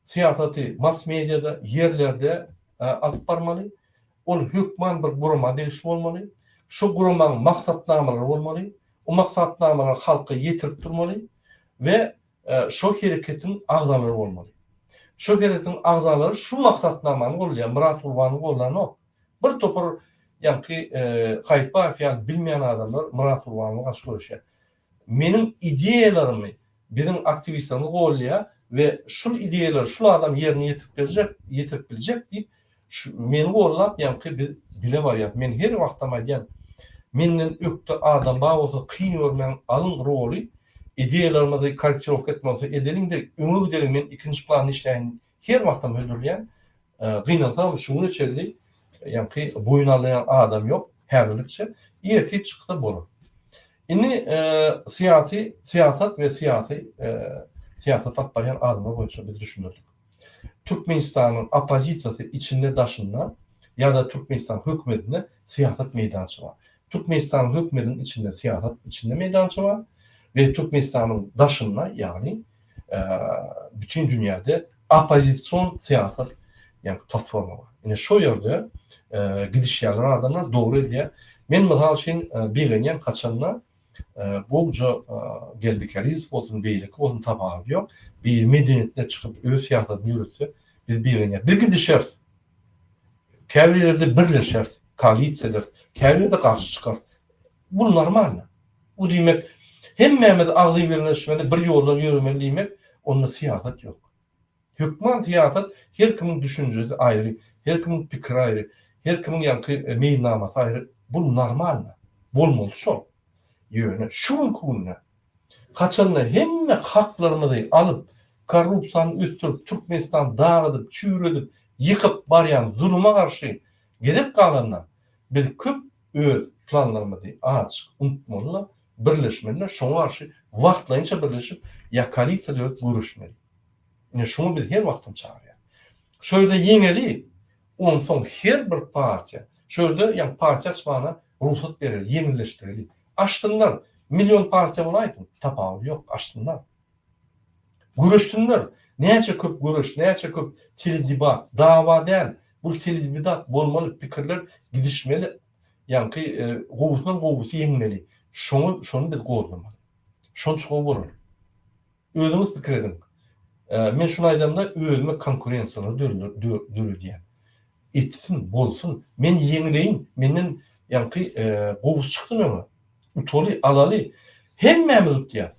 Speaker 1: Syýasaty mass mediada, ýerlerde alyp barmaly. Ol hökman bir gurama degişli bolmaly. Şo guramaň maksatnamalary bolmaly. O maksatnamalary halka ýetirip durmaly we şo hereketiň agzalary bolmaly. Şo hereketiň agzalary şu maksatnamany goldaýar. Myrat Gurbanowy goldanok. Bir topar ýaňky Haýytbaýew ýaly bilmeýän adamlar Myrat Gurbanowa garşy göreşýär. Meniň ideýalarymy biziň aktiwistlerimiz goldaýar we şul ideýalary şul adam ýerine ýetirip berjek, ýetirip biljek diýip, şu meni goldap ýaňky biz bile barýas. Men her wagtam aýdýan, menden ökde adam bar bolsa kyn görmäň alyň roly, ideýalarymyzy korrektirowka etmeli bolsa edeliň-de öňe gideliň men ikinji planda işläýin her wagtam hödürleýän. Gynansagam şu güne çenli ýaňky boýun alýan adam ýok häzirlikçe. Ertir çyksa bolar. Indi syýasy syýasat we syýasy syýasat alyp barýan adamlar boýunça biz düşündirdik. Türkmenistanyň oppozisiýasy içinde daşynda ýa-da Türkmenistan hökümetinde syýasat meýdança bar. Türkmenistanyň hökümetiniň içinde syýasat içinde meýdança bar we Türkmenistanyň daşynda ýagny bütin dünýäde oppozision syýasat ýagny platforma bar. Ine şo ýerde gidişýärler adamlar dogry edýär. Men mysal üçin begenýän haçanda gowja Geldi Kärizow bolsun beýleki bolsun tapawudy ýok. Biri medeniýetine çykyp öz syýasatyny ýöretse biz begenýäs. Biz gidişeris. Käbir ýerde birleşeris, koalisiýa ederis. Käbir ýerde garşy çykarys. Bu normalny. Bu diýmek, hemmämiz agzybirleşmeli, bir ýoldan ýöremeli diýmek, onda syýasat ýok. Hökman syýasat her kimiň düşünjesi aýry, her kimiň pikiri aýry, her kimiň ýaňky meýilnamasy aýry. Bu normalny. Bolmaly şol. Ýöne şu günki günde haçanda hemme haklarymyzy alyp, korrupsiýany ösdürip, Türkmenistany dagadyp, çüýredip, ýykyp barýan zuluma garşy gezek galanda biz köp öz planlarymyzy azajyk unutmaly-da, birleşmeli-de, şoňa garşy wagtlaýynça birleşip ýa koalisiýa döredip göreşmeli. Ine şuňa biz her wagtam çagyrýarys. Şo ýerde ýeňeli, onsoň her bir partiýa, şo ýerde ýagny partiýa açmana rugsat bereli, ýeňilleşdireli. Açsynlar, million partiýa bolaýsyn, tapawudy ýok, açsynlar. Göreşsinler. Näçe köp göreş, näçe köp teledebat, dawa däl, bul teledebat bolmaly, pikirler gidişmeli, ýaňky gowusyndan gowusy ýeňmeli. Şoňa, şony biz goldamaly. Şonça gowy bolar. Özüňiz pikir ediň. Men şuny aýdamda özüme konkurensiýalary döredýän. Etsin, bolsun. Men ýeňileýin, menden ýaňky gowusy çyksyn öňe. Utaly, alaly. Hemmämiz utýas.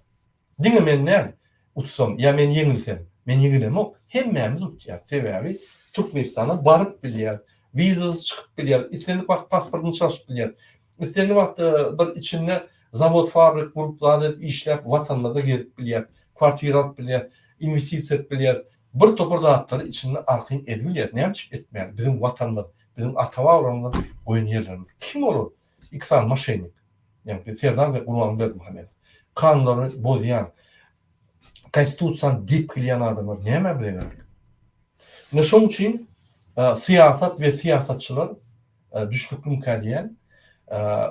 Speaker 1: Diňe men däl, utsam ýa men ýeňilsem. Men ýeňilemok, hemmämiz utýas. Sebäbi Türkmenistana baryp bilýäs, wizasyz çykyp bilýäs, islendik wagt pasportyny çalşyp bilýäs. Islendik wagt bir içinde zawod fabrik gurup zat edip işläp watanymyzda gezip bilýäs, kwartira alyp bilýäs, inwestisiýa edip bilýäs. Bir topar zatlary içinde arkaýyn edip bilýäs. Näme üçin etmäli? Biziň watanymyz, biziň ata-babalarymyzyň goýan ýerlerimiz. Kim olar? Iki sany moşennik. Ýagny Serdar we Gurbanguly Berdimuhamedow. Kanunlary bozýan, konstitusiýany depgileýän adamlar nämä bize gerek? Ine şonuň üçin syýasat we syýasatçylar düşnüklimkä diýýän.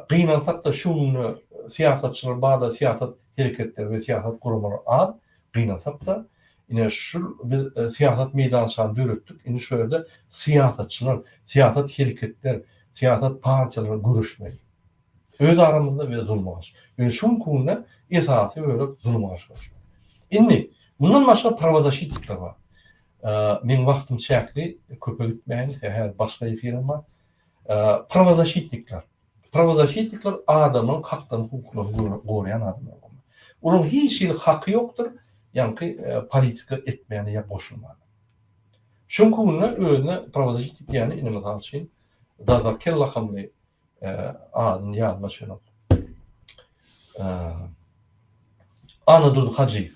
Speaker 1: Gynansak-da şu günde syýasatçylar barada syýasat hereketleri we syýasat guramalary az. Gynansak-da ine şu biz syýasat meýdançany döretdik. Indi şu ýerde syýasatçylar, syýasat hereketler, syýasat partiýalary göreşmeli. Öz aramyzda we zulma garşy. Ýöne şu günki günde esasy bölek zulma garşy göreşmek. Indi mundan başga prawozaşitnikler bar. Meň wagtym çäkli, köpe gitmäýin, häzir başga efirim bar. Prawozaşitnikler. Prawozaşitnikler adamyň haklaryny, hukuklaryny goraýan adamlar. Olaryň hiç hili haky ýokdur, ýaňky politika etmäne ýa goşulmana. Şu günki günde özüne prawozaşitnik diýýäni ine mysal üçin Dazarkel lakamly adyny ýadyma düşenok. Annadurdy Hajyýew.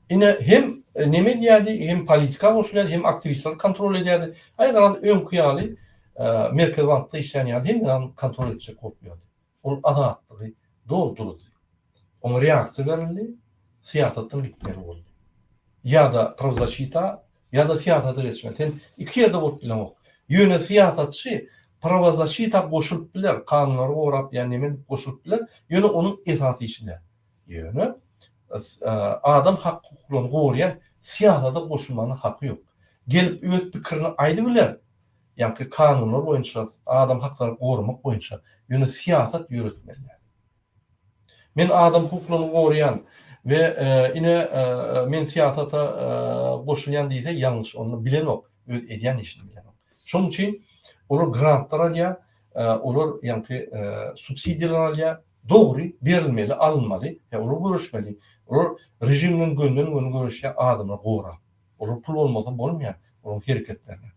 Speaker 1: Ine hem neme edýärdi, hem politika goşulýardy, hem aktiwistleri kontrol edýärdi. Aý garaz öňki ýaly Merkezi bankda işlän ýaly hemme zady kontrol etjek bolup ýördi. Ol azatlygy doly duruzdy. Oňa reaksiýa berildi, syýasatdan gitmeli boldy. Ýa-da prawzaşita Ýa-da syýasata geçmeli. Sen iki ýerde bolup bileňok. Ýöne syýasatçy prawozaşita goşulyp biler, kanunlary gorap ýa neme edip goşulyp biler, ýöne onuň esasy işi däl. Ýöne adam hak-hukuklaryny goraýan syýasata goşulmana haky ýok. Gelip öz pikirini aýdybiler, ýaňky kanunlar boýunça, adam haklaryny goramak boýunça, ýöne syýasat ýöretmeli däl. Men adam hukuklaryny goraýan we ine men syýasata goşulýan diýse ýalňyş onda bilenok öz edýän işini bilenok. Şonuň üçin olar grantlar alýar, olar ýaňky subsidiýalar alýar, dogry berilmeli, alynmaly, olar göreşmeli. Olar režim bilen gönden-göni göreşýär adamlary gorap. Olar pul bolmasa bolmaýar olaryň hereketlerine.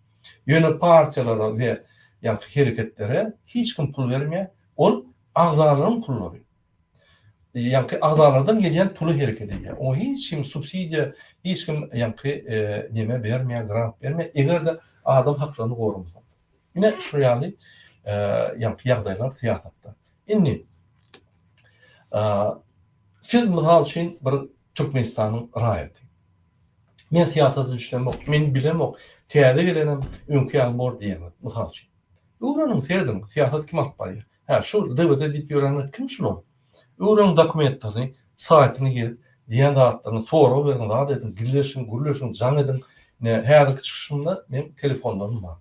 Speaker 1: Ýöne partiýalara we ýaňky hereketlere hiç kim pul bermeýär. Ol Agzalaryň pullary. Ýaňky agzalardan gelýän puly hereket edýär. Oňa hiç kim subsidiýa, hiç kim ýaňky neme bermeýär, grant bermeýär, eger-de adam haklaryny goramasa. Ine şular ýaly ýaňky ýagdaýlar syýasatda. Indi siz mysal üçin bir Türkmenistanyň raýaty. Men syýasata düşünemok, men bilemok, täze gelenem öňki ýaly bor diýeňiz, mysal üçin. Öwreniň, serediň, syýasat kim alyp barýar? Hä, şu DWT diýip ýörenler kim şular? Öwreniň dokumentlerini, saýtyna girip, diýen zatlaryny sorag beriň, zat ediň, gizleşiň, gürleşiň, jaň ediň. Ine, häzirki çykyşymda meň telefonlarym bar.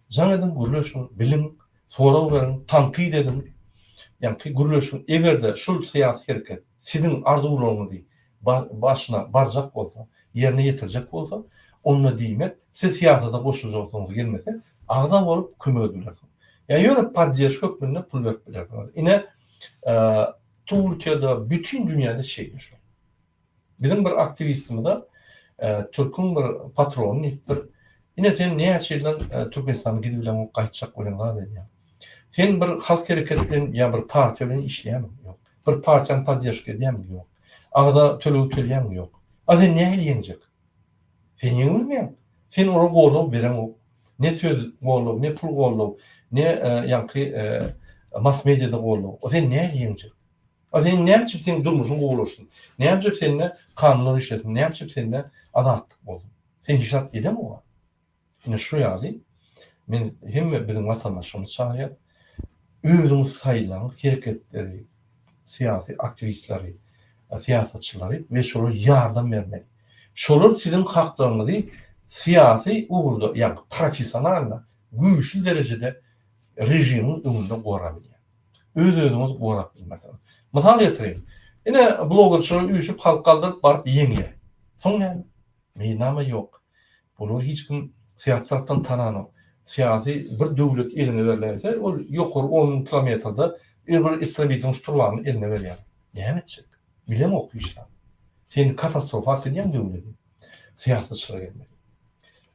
Speaker 1: Jaň ediň, gürleşiň, biliň, sorag beriň, tankyt ediň. Ýaňky gürleşiň, eger-de şul syýasy hereket siziň arzuwlaryňyzy başyna barjak bolsa, ýerine ýetirjek bolsa, onda diýmek, siz syýasata goşuljaksyňyz gelmese, agza bolup kömek edip bilersiňiz. Ýa ýöne podderşka hökmünde pul berip bilersiňiz. Ine, Türkiýede, bütin dünýäde şeýle şol. Biziň bir aktiwistimize türküň bir patrony diýipdir, Ine sen näçe ýyldan Türkmenistana gidibileňok, gaýtjak bolýaň zat edýäň. Sen bir halk hereketi bilen ýa bir partiýa bilen işleýämiň? Ýok. Bir partiýany podderžka edýämiň? Ýok. Agza tölegi tölýämiň? Ýok. A sen nähili ýeňjek? Sen ýeňilmeýäň. Sen olara goldaw bereňok. Ne söz goldaw, ne pul goldaw, ne ýaňky mass mediada goldaw. O sen nähili ýeňjek? A sen näme üçin seň durmuşyň gowulaşsyn? Näme üçin sende kanunlar işlesin? Näme üçin sende azatlyk bolsun? Sen hiç zat edeňok. Ine şu ýaly men hemme biziň watandaşlarymyzy çagyrýas. Özüňiz saýlaň hereketleri, syýasy aktiwistleri, syýasatçylary we şolara ýardam bermeli. Şolar siziň haklaryňyzy syýasy ugurda, ýagny professionalno, güýçli derejede režimiň öňünde gorabilýär. Öz-özüňizi gorap bilmersiňiz. Mysal getireýin. Ine blogerçiler üýşüp halk galdyryp baryp ýeňýär. Soň näme? Meýilnama ýok. Bulary hiç kim syýasy tarapdan tananok. Syýasy bir döwlet eliňe berläýse, ol ýokary on müň kilometrde bir istrebiteliň şturwalyny eline berýär. Näme etjek? Bilemok hiç zat. Sen katastrofa äkidýäň döwleti. Syýasatçylar gelmeli.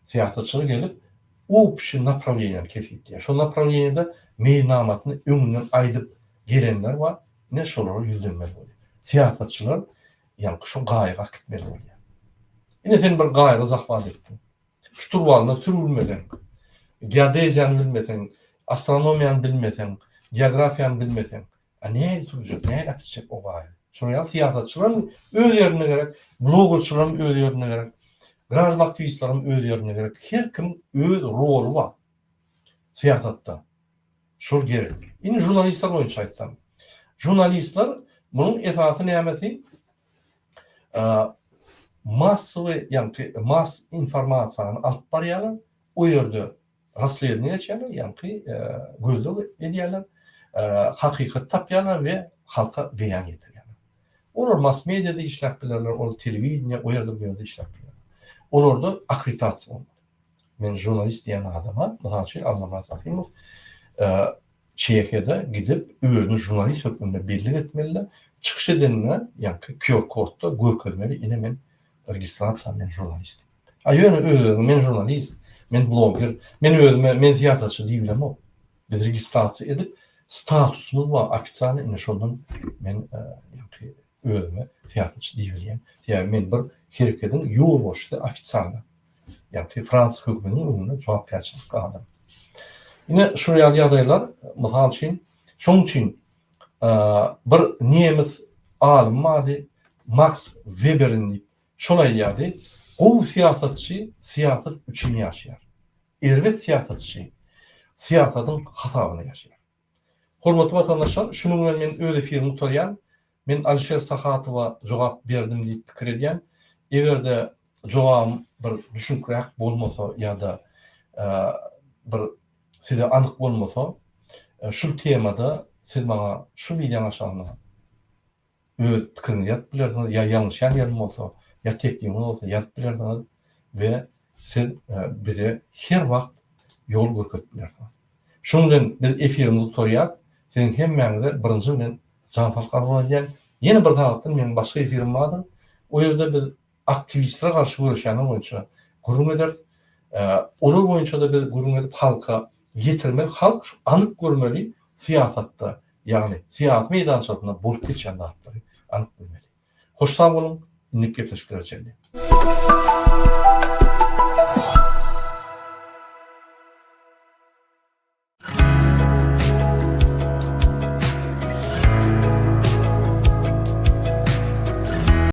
Speaker 1: Syýasatçylar gelip, obşi naprawleniýany kesgitleýär. Şol naprawleniýada meýilnamasyny öňünden aýdyp gelenler bar, ine şolara ýüzlenmeli bolýar. Syýasatçylar ýaňky şo gaýygy akitmeli bolýar. Ine sen bir gaýygy zahwat etdiň. Şturwalyna sürülmeseň, geodeziýany bilmeseň, astronomiýany bilmeseň, geografiýany bilmeseň, a nähili sürjek, nähili akitjek o gaýygy? Şonuň ýaly syýasatçylaram öz ýerinde gerek, blogerçilerem öz ýerinde gerek, graždan aktiwistlerem öz ýerinde gerek. Her kimiň öz roly bar syýasatda. Şol gerek. Indi žurnalistler boýunça aýtsam. Žurnalistler munuň esasy nämesi? Massowy, ýagny mass informasiýany alyp barýarlar. O ýerde rasledniýe geçýärler, ýagny gözleg edýärler, hakykat tapýarlar we halka beýan ýetirýärler. Olar mass mediada işläp bilerler, ol telewideniýe, o ýerde bu ýerde işläp bilerler. Olarda akkreditasiýa bolmaly. Men žurnalist diýen adama, mysal üçin Allamyrat Rahymow Çehiýada gidip özüni žurnalist hökmünde bellik etmeli-de, çykyş edende ýaňky QR kodda görkezmeli, ine men registrasiýa men žurnalist diýip. A ýöne öz-özüňe men žurnalist, men bloger, men özüme men syýasatçy diýibilemok. Biz registrasiýa edip statusymyz bar ofitsialnyý ine şondan men ýaňky özüme syýasatçy diýibilýän. Sebäbi men bir herekediň ýolbaşçysy ofitsialno. Ýagny Fransiýa höküminiň öňünde jogapkärçilikli adam. Ine şu ýaly ýagdaýlar, mysal üçin, şonuň üçin bir nemes alymy bardy, Maks Weberin diýip, şol aýdýardy, gowy syýasatçy syýasat üçin ýaşaýar. Erbet syýasatçy syýasatyň hasabyna ýaşaýar. Hormatly watandaşlar, şunuň bilen men öz efirimi gutarýan. Men Alişer Sahatowa jogap berdim diýip pikir edýän. Eger-de jogabym bir düşünikräk bolmasa ýa-da bir size anyk bolmasa, şul temada siz maňa şu wideoň aşagyna öz pikiriňizi ýazyp bilersiňiz ýa ýalňyşýan ýerim bolsa, ýa teklibiňiz bolsa ýazyp bilersiňiz we siz bize her wagt ýol görkezip bilersiňiz. Şunuň bilen biz efirimizi gutarýas. Siziň hemmäňize birinji bilen jan saglyk arzuw edýän. Ýene bir sagatdan meniň başga efirim bardyr. O ýerde biz aktiwistlere garşy göreşýänler boýunça gürrüň ederis. Olar boýunça-da biz gürrüň edip halka ýetirmeli, halk şu anyk görmeli syýasatda, ýagny syýasy meýdançasynda bolup geçýän zatlary anyk bilmeli. Hoş sag boluň, indiki gepleşiklere çenli.